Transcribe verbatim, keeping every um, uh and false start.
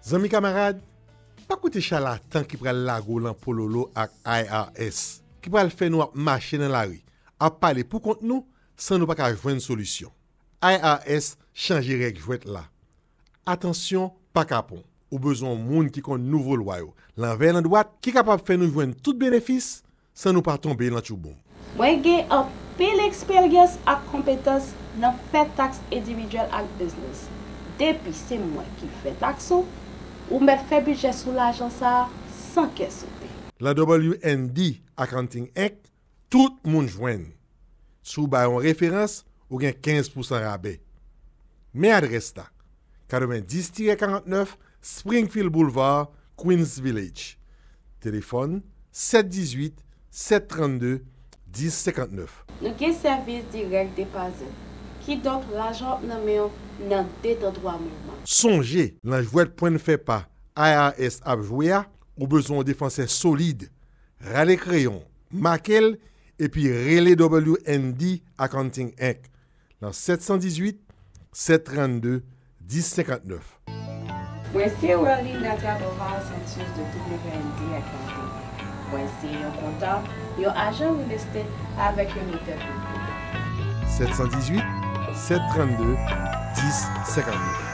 Zanmi kamarad, pa koute chalatan ki pral lage w lan pololo ak I R S, ki pral fè nou ap mache nan lari, ap pale pou kont nou san nou pa ka jwenn solisyon. I R S chanje règ jwèt la. Atansyon, pa kapon. Ou bezwen yon moun ki konn nouvo lwa yo, lanvè landwat, ki kapab fè nou jwenn tout benefis san nou pa tonbe lan tchouboum. Mwen gen anpil eksperyans ak konpetans nan fè taks endividyèl ak biznis. Depi se mwen ki fè taks ou, ou mèt fè bidjè sou lajan sa a san kè sote. Lan W N D Accounting Inc, tout moun jwenn. Si w bay yon referans, ou gen kenz pousan rabè. Men adrès la, katrevendis tirè karantnèf Springfield Boulevard, Queens Village. Telefòn sèt dizuit, sèt trannde, dis senkantnèf. Nou gen sèvis dirèk depazè, kidonk lajan w ap nan men w nan de tan twa mouvman. Sonje, nan jwèt pwen n fè pa I R S ap jwe a, ou bezwen yon defansè solid. Rale kreyon, make l, epi rele W N D Accounting Inc nan sèt san dizuit, sèt trannde, dis senkantnèf. Mwen se Werlinda Traboval, Sanchez de W N D Accounting. Mwen se yon kontab, yon ajan real estate avèk yon notè piblik. Sèt san dizuit, sèt trannde, dis senkantnèf.